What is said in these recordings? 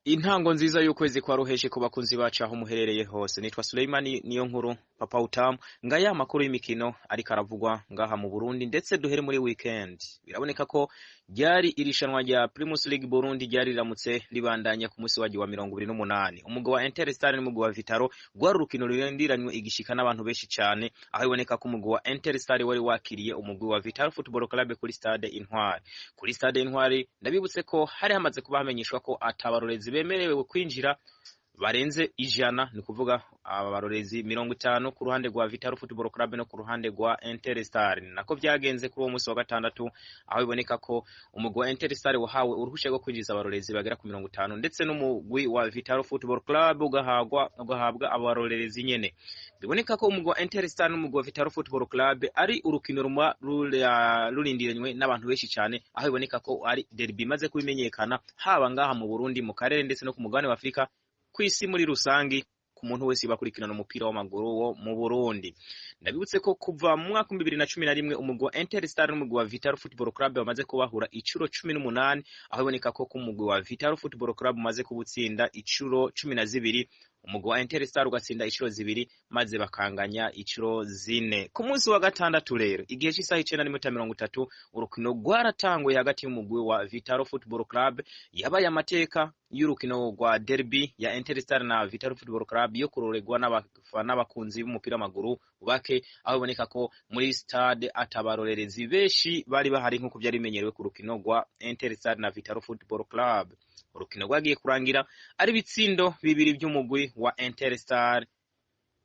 Intango nziza y'ukwezi kwa ruheshi ku bakunzi bacu aho muherereye hose. Nitwa Suleimani niyo nkuru Papa Utamu. Ngaya amakuru y'imikino ariko aravugwa ngaha mu Burundi, ndetse duhere muri weekend. Biraboneka ko ryari irishanwa rya Primus League Burundi ryari riramutse ribandanya ku munsi wagiye wa 28. Umugwi wa Interstar n'umugwi wa Vitaro rwari urukino rurindiranywe igishika n'abantu benshi cyane, aho iboneka ko umugwi wa Interstar wari wakiriye umugwi wa Vitaro Football Club kuri Stade Intwari. Kuri Stade Intwari, ndabibutse ko hari hamaze kuba hamenyeshwa ko atabarorezi bemerewe kwinjira barenze 100, ni kuvuga abarorezi 50 ku ruhande rwa Vitaro Football Club no ku ruhande rwa Interstar. Nako byagenze kuri uwo munsi wa gatandatu, aho biboneka ko umugwi wa Interstar wahawe uruhusha rwo kwinjiza abarorezi bagera ku 50, ndetse n'umugwi wa Vitaro Football Club ugahabwa abarorerezi nyene. Biboneka ko umugwi wa Interstar n'umugwi wa Vitaro Football Club ari urukino rumwa rurindiranywe n'abantu benshi cyane, aho biboneka ko ari derby imaze kubimenyekana haba ngaha mu Burundi, mu karere, ndetse no ku mugabane wa Afrika, kw'isi muri rusangi, ku muntu wese bakurikirana umupira w'amaguru wo mu Burundi. Ndabibutse ko kuva mu mwaka 2011 umugwi wa Interstar n'umugwi wa Vitaro Football Club bamaze kubahura icuro 18, aho iboneka ko ku mugwi wa Vitaro Football Club umaze kubutsinda icuro 12, umugwi wa Interstar ugatsinda icuro 2, maze bakanganya icuro 4. Ku munsi wa gatandatu rero, igihe cy'isaha 9:30, urukino rwaratanguye hagati y'umugwi wa Vitaro Football Club. Yabaye amateka y'urukino rwa derby ya Interstar na Vitaro Football Club yo kuroregwa n'abakunzi b'umupira w'amaguru bake, aho biboneka ko muri stade atabarorerezi benshi bari bahari nk'uko byari bimenyerewe ku rukino rwa Interstar na Vitaro Football Club. Urukino rwagiye kurangira ari ibitsindo 2 by'umugwi wa Interstar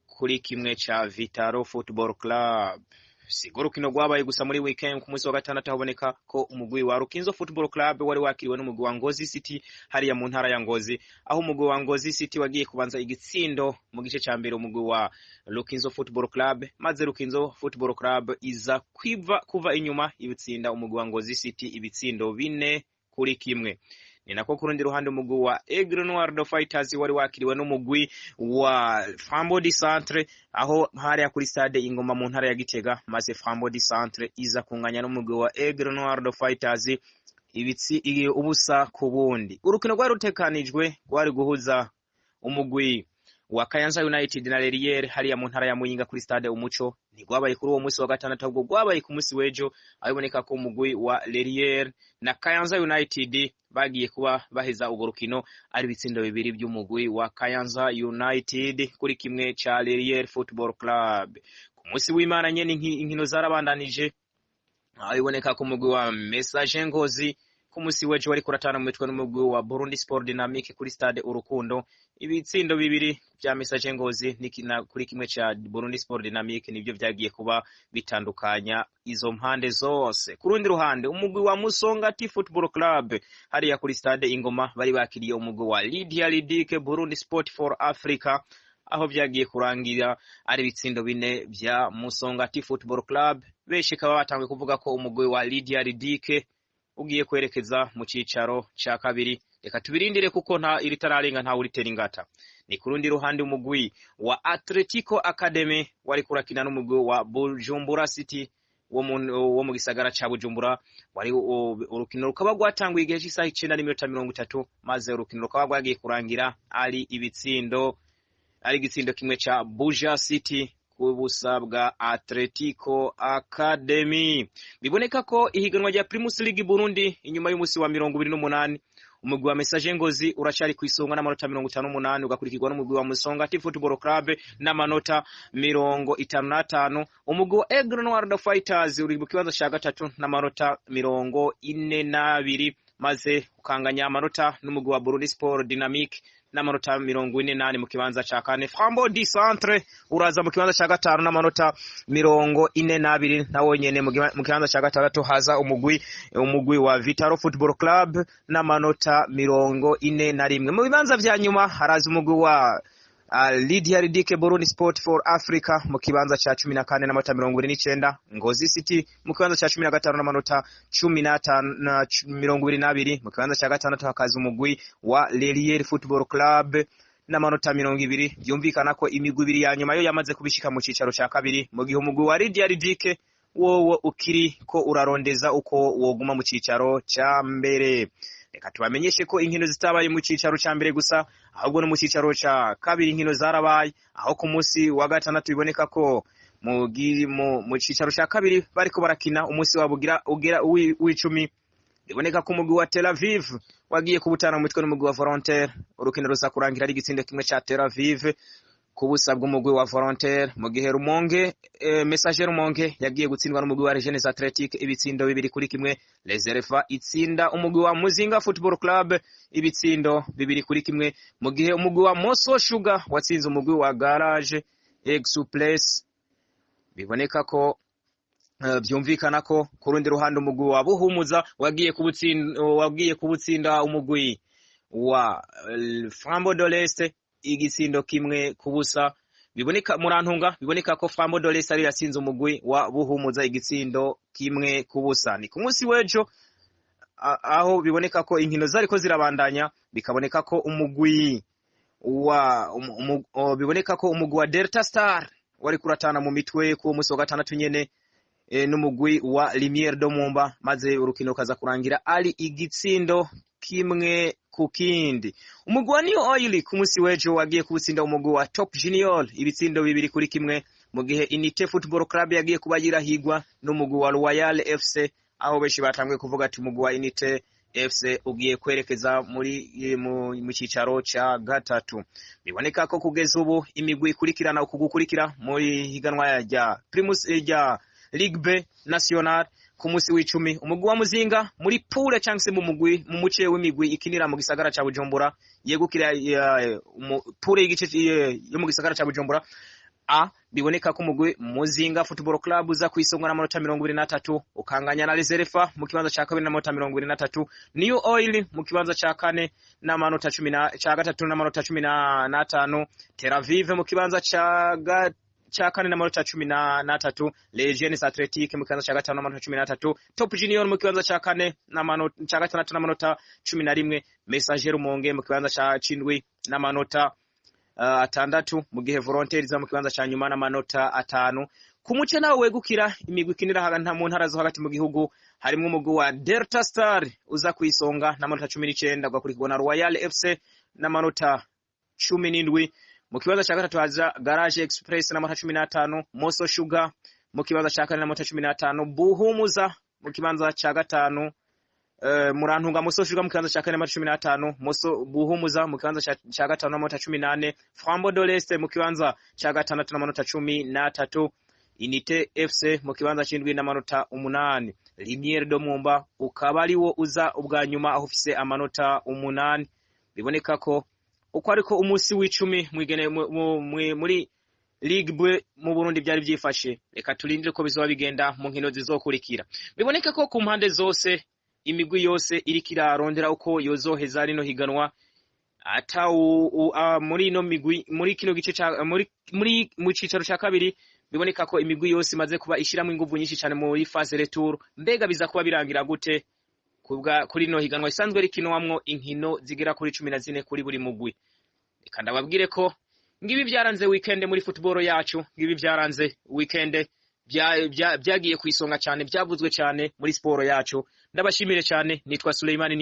kuri 1 ca Vitaro Football Club. Sigo urukino rwabaye gusa muri weekend. Ku munsi wa gatandatu haboneka ko umugwi wa Rukinzo Football Club wari wakiriwe n'umugwi wa Ngozi City hariya mu ntara ya Ngozi, aho umugwi wa Ngozi City wagiye kubanza igitsindo mu gice ca mbere umugwi wa Rukinzo Football Club, maze Rukinzo Football Club iza kwiva kuva inyuma ibitsinda umugwi wa Ngozi City ibitsindo 4-1. Ni nako ku rundi ruhande umugwi wa Aigle Noir do Fighters wari wakiriwe n'umugwi wa Flambeau du Centre aho hariya kuri stade Ingoma mu ntara ya Gitega, maze Flambeau du Centre iza kunganya n'umugwi wa Aigle Noir do Fighters ibitsi 0-0. Urukino rwari rutekanijwe rwari guhuza umugwi wa Kayanza United na Lerier hariya mu ntara ya Muyinga kuri stade Umuco. Ntigwabaye kuri uwo munsi wa gatandatu, ahubwo rwabaye ku munsi w'ejo, aho iboneka ko umugwi wa Lerier na Kayanza United bagiye kuba baheza urwo rukino ari ibitsindo 2 by'umugwi wa Kayanza United kuri 1 ca Lerier Football Club. Ku munsi w'Imana nyene inkino zarabandanije, aho iboneka ko umugwi wa Messager Ngozi ku munsi w'ejo wari kuratana mu mitwe n'umugwi wa Burundi Sport Dynamique kuri stade Urukundo. Ibitsindo 2 vya Messager Ngozi kuri 1 ca Burundi Sport Dynamique nivyo vyagiye kuba bitandukanya izo mpande zose. Ku rundi ruhande, umugwi wa Musongati Football Club hariya kuri stade Ingoma bari bakiriye umugwi wa Lydia Ludic Burundi Sport for Africa, aho vyagiye kurangira ari ibitsindo 4 vya Musongati Football Club. Benshi kaba batanguye kuvuga ko umugwi wa Lydia Ludic ugiye kwerekeza mu cicaro ca kabiri. Reka tubirindire kuko nta iritararenga nta uritera ingata. Ni ku rundi ruhande umugwi wa Atletico Academy wari kurakina n'umugwi wa Bujumbura City wo mu gisagara ca Bujumbura. Wari urukino rukaba rwatanguye igihe cy'isaha 9:30, maze urukino rukaba rwagiye kurangira ari ibitsindo ari igitsindo 1 ca Buja City ku busa bwa Atletico Academy. Biboneka ko ihiganwa rya Primus League Burundi inyuma y'umunsi wa 28, umugwi wa Messager Ngozi uracari kwisonga n'amanota 58, ugakurikirwa n'umugwi wa Musongati Football Club n'amanota 55. Umugwi wa Aigle Noir the Fighters uri mu kibanza ca gatatu n'amanota 42, maze ukanganya amanota n'umugwi wa Burundi Sport Dynamique n'amanota 48 mu kibanza ca kane. Flambeau du Centre uraza mu kibanza ca gatanu n'amanota 42 nawo nyene. Mu kibanza ca gatandatu haza umugwi wa Vitaro Football Club n'amanota 41. Mu bibanza vya nyuma haraza umugwi wa Lydia Ludic Burundi Sport for Africa mu kibanza ca 14 n'amanota 29, Ngozi City mu kibanza ca 15 n'amanota 15 22. Mu kibanza ca gatandatu hakaza umugwi wa Lerier Football Club n'amanota 20. Byumvikana ko imigwi ibiri ya nyuma yo yamaze kubishika mu cicaro ca kabiri, mu gihe umugwi wa Lydia Ludic wowo ukiri ko urarondeza uko woguma mu cicaro ca mbere. Reka tubamenyeshe ko inkino zitabaye mu cicaro ca mbere gusa, ahubwo no mu cicaro ca kabiri inkino zarabaye, aho ku munsi wa gatandatu biboneka ko mu cicaro ca kabiri bariko barakina umunsi wabo ugira w'icumi. Biboneka ko umugwi wa Tel Aviv wagiye kubutana mu mitwe n'umugwi wa Volontaire, urukino ruza kurangira ari igitsindo kimwe ca Tel Aviv ku busa bw'umugwi wa Volontaire, mu gihe Rumonge Messager Rumonge yagiye gutsindwa n'umugwi wa Regions Athletic ibitsindo 2-1. Les Elephants itsinda umugwi wa Muzinga Football Club ibitsindo 2-1, mu gihe umugwi wa Moso Sugar watsinze umugwi wa Garage Express. Biboneka ko vyumvikana ko ku rundi ruhande umugwi wa Buhumuza wagiye kubutsinda umugwi wa Flambeau de l'Est igitsindo 1-0. Biboneka murantunga, biboneka ko Flambeau de l'Est ari yatsinze umugwi wa Buhumuza igitsindo 1-0. Ni ku munsi w'ejo aho biboneka ko inkino zariko zirabandanya, bikaboneka ko umugwi wa biboneka ko umugwi wa Delta Star wari kuratana mu mitwe ku munsi wa gatandatu nyene n'umugwi wa Lumiere do Mumba, maze urukino kaza kurangira ari igitsindo 1-0. Umugwi wa New Oil ku munsi w'ejo wagiye kuwutsinda umugwi wa Top Junior ibitsindo 2-1, mu gihe Unité Football Club yagiye kuba yirahigwa n'umugwi wa Royal FC, aho benshi batanguye kuvuga ati umugwi wa Unité FC ugiye kwerekeza mu cicaro ca gatatu. Biboneka ko kugeza ubu imigwi ikurikirana uku gukurikira muri higanwa rya Primus rya Ligue B National ku munsi w'icumi, umugwi wa Muzinga muri poule cyangwa se mu mugwi mu muce w'imigwi ikinira mu gisagara ca Bujumbura yegukira poule y'igice yo mu gisagara ca Bujumbura A, biboneka ko umugwi Muzinga Football Club uza kwisonga n'amanota 23, ukanganya na Les Elephants mu kibanza ca kabiri n'amanota 23, New Oil mu kibanza ca kane n'amanota cumi na ca gatatu n'amanota 15, Tel Aviv mu kibanza ca kane n'amanota 13, Les Jeunes Athletic mu kibanza ca gatanu n'amanota 13, Top Junior mu kibanza ca kane n'amanota ca gatandatu n'amanota 11, Messager Rumonge mu kibanza ca cindwi n'amanota 6, mu gihe Volontaire iza mu kibanza ca nyuma n'amanota 5. Ku muce nawe wegukira imigwi ikinira mu ntara zo hagati mu gihugu, harimwo umugwi wa Delta Star uza kwisonga n'amanota 19, ugakurikirwa na Royal FC n'amanota 17. Mu kibanza ca gatatu haza Garage Express n'amanota 15, Moso Sugar mu kibanza ca kane n'amanota 15, Buhumuza mu kibanza ca gatanu, Murantunga Moso Sugar mu kibanza ca kane n'amanota 15, Moso Buhumuza mu kibanza ca gatanu n'amanota 14, Flambeau de l'Est mu kibanza ca gatandatu n'amanota 13, Unité FC mu kibanza c'indwi n'amanota 8, Lumiere do Mumba ukaba ariwo uza ubwa nyuma aho ufise amanota 8. Biboneka ko uko ariko umunsi w'icumi mwigene muri Ligue B mu Burundi byari byifashe. Reka turindire ko bizoba bigenda mu nkino zizokurikira. Biboneka ko ku mpande zose imigwi yose iriko irarondera uko yozoheza rino higanwa, ata muri ino migwi muri kino gice ca muri mu cicaro ca kabiri biboneka ko imigwi yose imaze kuba ishiramwo inguvu nyinshi cyane muri phase retour. Mbega biza kuba birangira gute kubwa kuri no higanwa isanzwe rikinwamwo inkino zigera kuri 14 kuri buri mugwi? Reka ndababwire ko ngibi byaranze weekend muri football yacu, ngibi byaranze weekend byagiye kwisonga cyane, byavuzwe cyane muri siporo yacu. Ndabashimire cyane, nitwa Suleimani.